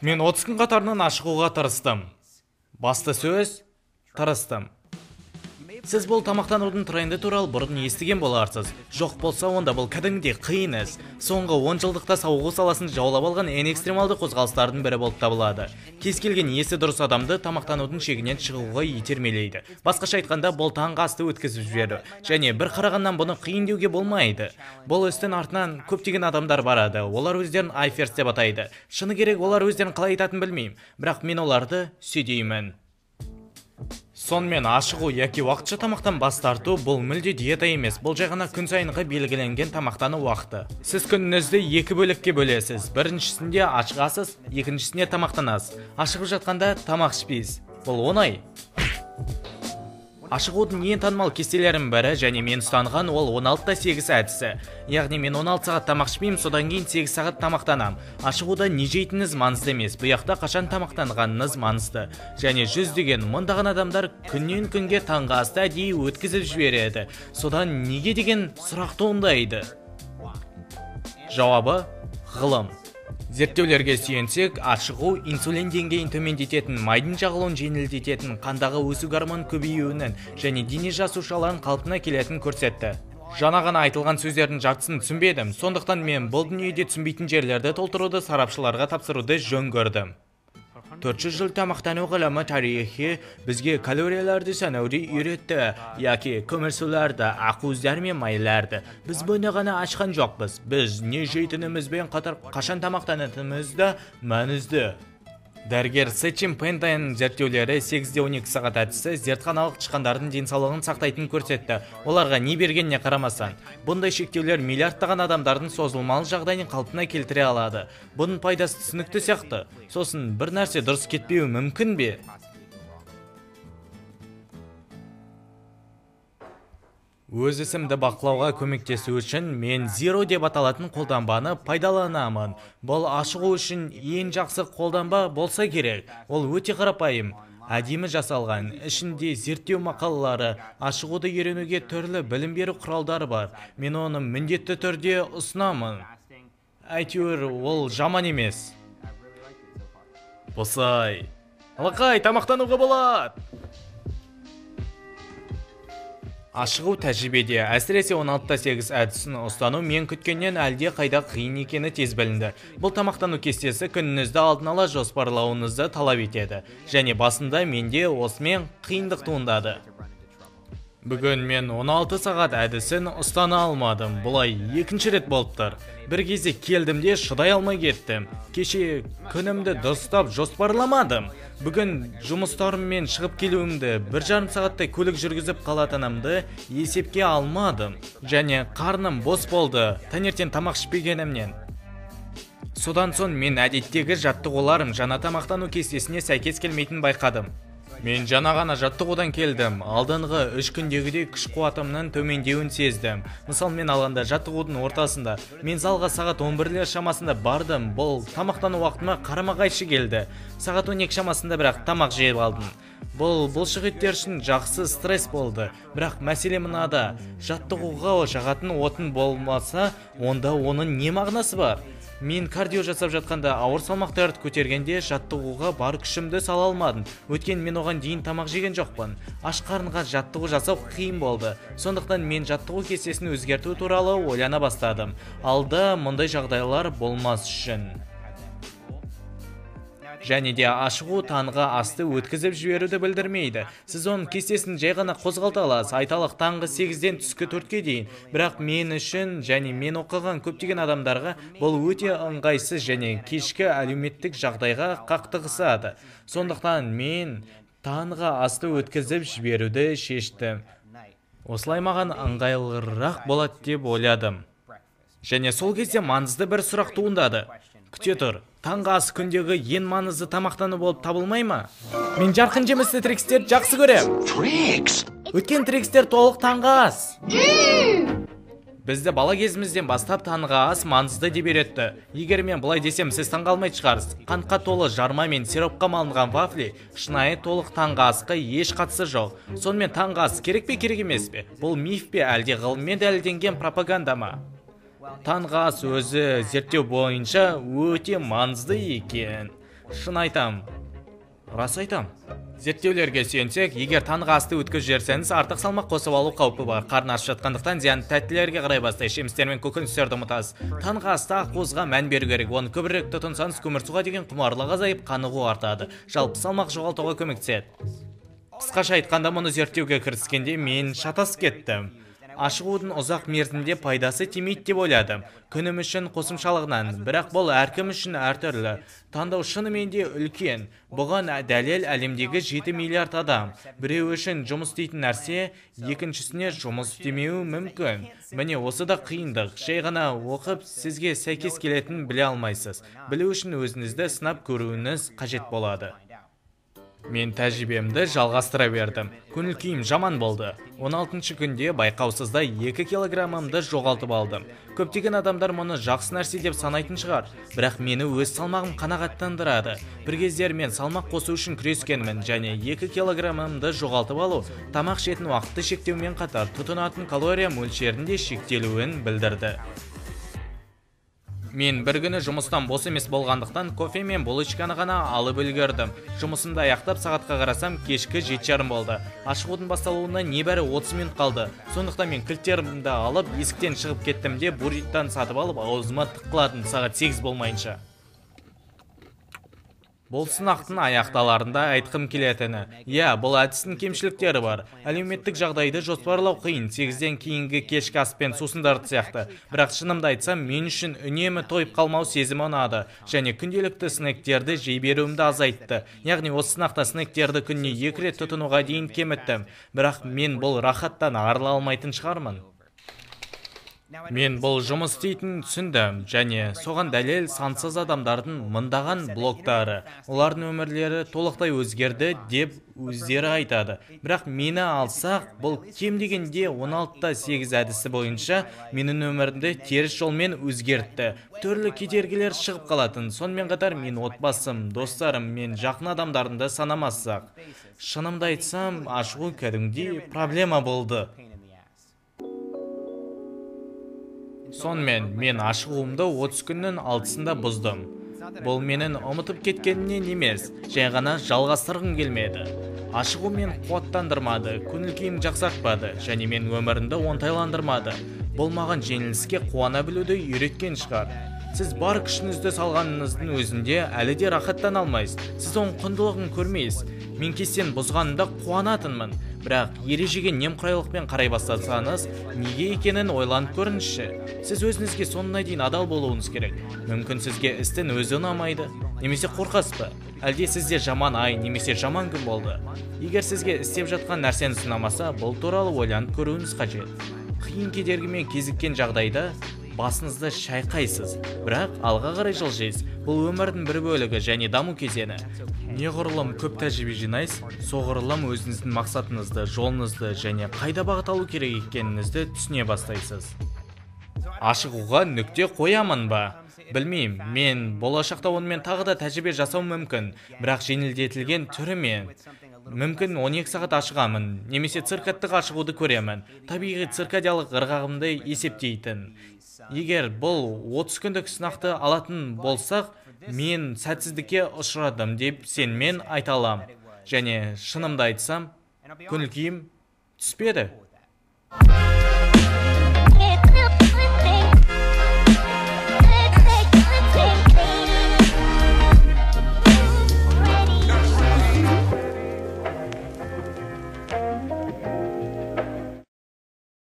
Мен 30 күн қатарынан ашығуға тырыстым. Басты сөз тырыстым. Сіз бұл тамақтанудың тренді туралы бұрын естіген боларсыз. Жоқ болса, онда бұл кәдімгідей қиын іс. Соңғы 10 жылдықта сауығу саласын жаулап алған ең экстремалды қозғалыстардың бірі болып табылады. Кез келген есі дұрыс адамды тамақтанудың шегінен шығуға итермелейді. Басқаша айтқанда, бұл таңғы асты өткізіп жіберу. Және бір қарағаннан бұны қиын деуге болмайды. Бұл істің артынан көптеген адамдар барады. Олар өздерін айферс деп атайды. Шыны керек, олар өздерін қалай айтатынын білмеймін. Бірақ мен оларды сүйдеймін. Сонымен ашығу яки уақытша тамақтан бас тарту бұл мүлде диета емес, бұл жай ғана күн сайынғы белгіленген тамақтану уақыты. Сіз күніңізді екі бөлікке бөлесіз. Біріншісінде ашығасыз, екіншісінде тамақтанасыз. Ашығып жатқанда тамақ ішпейсіз. Бұл оңай. Ашығудың ең танымал кестелерінің бірі және мен ұстанған ол 16-8 әдісі. Яғни мен 16 сағат тамақ ішпеймін, содан кейін 8 сағат тамақтанам. Ашығуда не жейтініңіз маңызды емес, бұл жақта қашан тамақтанғаныңыз маңызды. Және жүздеген мыңдаған адамдар күннен күнге таңғы асты әдейі өткізіп жібереді. Содан неге деген сұрақ туындайды. Жауабы ғылым. Зерттеулерге сүйенсек, ашығу инсулин деңгейін төмендететін, майдың жағылуын жеңілдететін, қандағы өсу гормон көбеюінің және дене жасушаларының қалпына келетінін көрсетті. Жаңа ғана айтылған сөздердің жартысын түсінбедім, сондықтан мен бұл дүниеде түсінбейтін жерлерді толтыруды сарапшыларға тапсыруды жөн көрдім. 400 жыл тамақтану ғылымы тарихи бізге калорияларды санауды үйретті, яки көмірсуларды, ақуыздар мен майларды. Біз бұны ғана ашқан жоқпыз. Біз не жейтінімізбен қатар қашан тамақтанатынымыз да маңызды. Дәрігер Сачин Пендайның зерттеулері 8-12 сағат әдісі зертханалық тышқандардың денсаулығын сақтайтынын көрсетті. Оларға не бергеніне қарамастан, бұндай шектеулер миллиардтаған адамдардың созылмалы жағдайын қалпына келтіре алады. Бұның пайдасы түсінікті сияқты. Сосын бір нәрсе дұрыс кетпеуі мүмкін бе? Өз ісімді бақылауға көмектесу үшін мен Zero деп аталатын қолданбаны пайдаланамын. Бұл ашығу үшін ең жақсы қолданба болса керек. Ол өте қарапайым, әдемі жасалған, ішінде зерттеу мақалалары, ашығуды үйренуге түрлі білім беру құралдары бар. Мен оны міндетті түрде ұсынамын. Әйтеуір ол жаман емес. Босай. Алақай, тамақтануға болады. Ашығу тәжірибеде, әсіресе 16-8 әдісін ұстану мен күткеннен әлде қайда қиын екені тез білінді. Бұл тамақтану кестесі күніңізді алдын ала жоспарлауыңызды талап етеді. Және басында менде осымен қиындық туындады. Бүгін мен 16 сағат әдісін ұстана алмадым. Бұлай екінші рет болып тұр. Бір кезде келдім де шыдай алмай кеттім. Кеше күнімді дұрыстап жоспарламадым. Бүгін жұмыстарыммен шығып келуімді, 1,5 сағаттай көлік жүргізіп қалатынымды есепке алмадым. Және қарным бос болды, таңертең тамақ ішпегенімнен. Содан соң мен әдеттегі жаттығуларым жаңа тамақтану кестесіне сәйкес келмейтінін байқадым. Мен жаңа ғана жаттығудан келдім. Алдыңғы 3 күндегідей күш қуатымның төмендеуін сездім. Мысалмен алғанда жаттығудың ортасында мен залға сағат 11-лер шамасында бардым. Бұл тамақтану уақытыма қарама-қайшы келді. Сағат 12 шамасында бірақ тамақ жеп алдым. Бұл бұлшық еттер үшін жақсы стресс болды. Бірақ мәселе мынада: жаттығуға жағатын отын болмаса, онда оның не мағынасы бар? Мен кардио жасап жатқанда ауыр салмақтарды көтергенде жаттығуға бар күшімді сала алмадым. Өйткені мен оған дейін тамақ жеген жоқпын. Аш қарынға жаттығу жасау қиын болды. Сондықтан мен жаттығу кестесін өзгерту туралы ойлана бастадым. Алда мұндай жағдайлар болмас үшін. Және де ашығу таңғы асты өткізіп жіберуді білдірмейді. Сіз оның кестесін жай ғана қозғалта аласыз. Айталық, таңғы 8-ден түскі 4-ке дейін. Бірақ мен үшін және мен оқыған көптеген адамдарға бұл өте ыңғайсыз және кешкі әлеуметтік жағдайға қақтығысады. Сондықтан мен таңғы асты өткізіп жіберуді шештім. Осылай маған ыңғайлырақ болады деп ойладым. Және сол кезде маңызды бір сұрақ туындады. Күте тұр, таңғы ас күндегі ең маңызды тамақтану болып табылмай ма? Мен жарқын жемісті трикстерді жақсы көрем. Трикс? Өткен трикстер толық таңғы ас. Бізді бала кезімізден бастап таңғы ас маңызды деп үйретті. Егер мен бұлай десем, сіз таңғалмайтын шығарсыз. Қантқа толы жарма мен сиропқа малынған вафли шынайы толық таңғы асқа еш қатысы жоқ. Сонымен таңғы ас керек пе, керек емес пе? Бұл миф пе, әлде ғылыммен дәлелденген пропаганда ма? Таңғы ас өзі зерттеу бойынша өте маңызды екен. Шын айтам, рас айтам. Зерттеулерге сүйенсек, егер таңғы асты өткізіп жіберсеңіз, артық салмақ қосып алу қаупі бар. Қарны ашып жатқандықтан зиянды тәттілерге қарай бастайсыз, жемістер мен көкөністерді ұмытасыз. Таңғы аста ақуызға мән беру керек. Оны көбірек тұтынсаңыз, көмірсуға деген құмарлық азайып, қанығу артады. Жалпы салмақ жоғалтуға көмектеседі. Қысқаша айтқанда, мұны зерттеуге кіріскенде мен шатасып кеттім. Ашығудың ұзақ мерзімде пайдасы тимейді деп ойладым. Күнім үшін қосымшалығынан, бірақ бұл әркім үшін әртүрлі. Таңдау шынымен де үлкен. Бұған дәлел әлемдегі 7 миллиард адам. Біреу үшін жұмыс істейтін нәрсе, екіншісіне жұмыс істемеуі мүмкін. Міне осы да қиындық. Жай ғана оқып, сізге сәйкес келетінін біле алмайсыз. Білу үшін өзіңізді сынап көруіңіз қажет болады. Мен тәжірибемді жалғастыра бердім. Көңіл күйім жаман болды. 16-шы күнде байқаусызда 2 килограммымды жоғалтып алдым. Көптеген адамдар мұны жақсы нәрсе деп санайтын шығар, бірақ мені өз салмағым қанағаттандырады. Бір кездері мен салмақ қосу үшін күрескенмін және 2 килограммымды жоғалтып алу тамақ ішетін уақытты шектеумен қатар тұтынатын калория мөлшерінде шектелуін білдірді. Мен бір күні жұмыстан бос емес болғандықтан кофе мен булочканы ғана алып үлгердім. Жұмысымды аяқтап сағатқа қарасам, кешкі 7:30 болды. Ашығудың басталуына небәрі 30 минут қалды. Сондықтан мен кілттерімді алып, есіктен шығып кеттім де бурриттан сатып алып аузыма тыққыладым сағат 8 болмайынша. Бұл сынақтың аяқталарында айтқым келетіні. Иә, бұл әдістің кемшіліктері бар. Әлеуметтік жағдайды жоспарлау қиын, 8-ден кейінгі кешкі ас пен сусындарды сияқты. Бірақ шынымды айтсам, мен үшін үнемі тойып қалмау сезімі ұнады және күнделікті снектерді жей беруімді азайтты. Яғни осы сынақта снектерді күніне 2 рет тұтынуға дейін кеміттім. Бірақ мен бұл рахаттан арыла алмайтын шығармын. Мен бұл жұмыс істейтінін түсіндім және соған дәлел сансыз адамдардың мыңдаған блогтары. Олардың өмірлері толықтай өзгерді деп өздері айтады. Бірақ мені алсақ, бұл кем дегенде 16:8 әдісі бойынша менің өмірімді теріс жолмен өзгертті. Түрлі кедергілер шығып қалатын. Сонымен қатар мен отбасым, достарым мен жақын адамдарымды санамасақ. Шынымды айтсам, ашығу кәдімгідей проблема болды. Сонымен, мен ашығуымды 30 күннің 6-сында бұздым. Бұл менің ұмытып кеткенімнен емес, жай ғана жалғастырғым келмеді. Ашығу мен қуаттандырмады, көңіл күйім жақсартпады және мен өмірімді оңтайландырмады. Бұл маған жеңіліске қуана білуді үйреткен шығар. Сіз бар күшіңізді салғаныңыздың өзінде әлі де рахаттана алмайсыз. Сіз оның құндылығын көрмейсіз. Мен кестені бұзғанымда қуанатынмын. Бірақ ережеге немқұрайлықпен қарай бастасаңыз, неге екенін ойланып көріңізші. Сіз өзіңізге соңына дейін адал болуыңыз керек. Мүмкін сізге істің өзі ұнамайды, немесе қорқасыз ба? Әлде сізде жаман ай, немесе жаман күн болды. Егер сізге істеп жатқан нәрсеңіз ұнамаса, бұл туралы ойланып көруіңіз қажет. Қиын кедергімен кезіккен жағдайда басыңызды шайқайсыз, бірақ алға қарай жылжисыз. Бұл өмірдің бір бөлігі және даму кезеңі. Неғұрлым көп тәжірибе жинайсыз, соғұрлым өзіңіздің мақсатыңызды, жолыңызды және қайда бағыт алу керек екеніңізді түсіне бастайсыз. Ашығуға нүкте қоямын ба? Білмеймін, мен болашақта онымен тағы да тәжірибе жасауым мүмкін, бірақ жеңілдетілген түрімен. Мүмкін 12 сағат ашығамын, немесе циркадтық ашығуды көремін, табиғи циркадиялық ырғағымды есептейтін. Егер бұл 30 күндік сынақты алатын болсақ, мен сәтсіздікке ұшырадым деп сенмен айта алам. Және шынымды айтсам, көңіл күйім түспеді.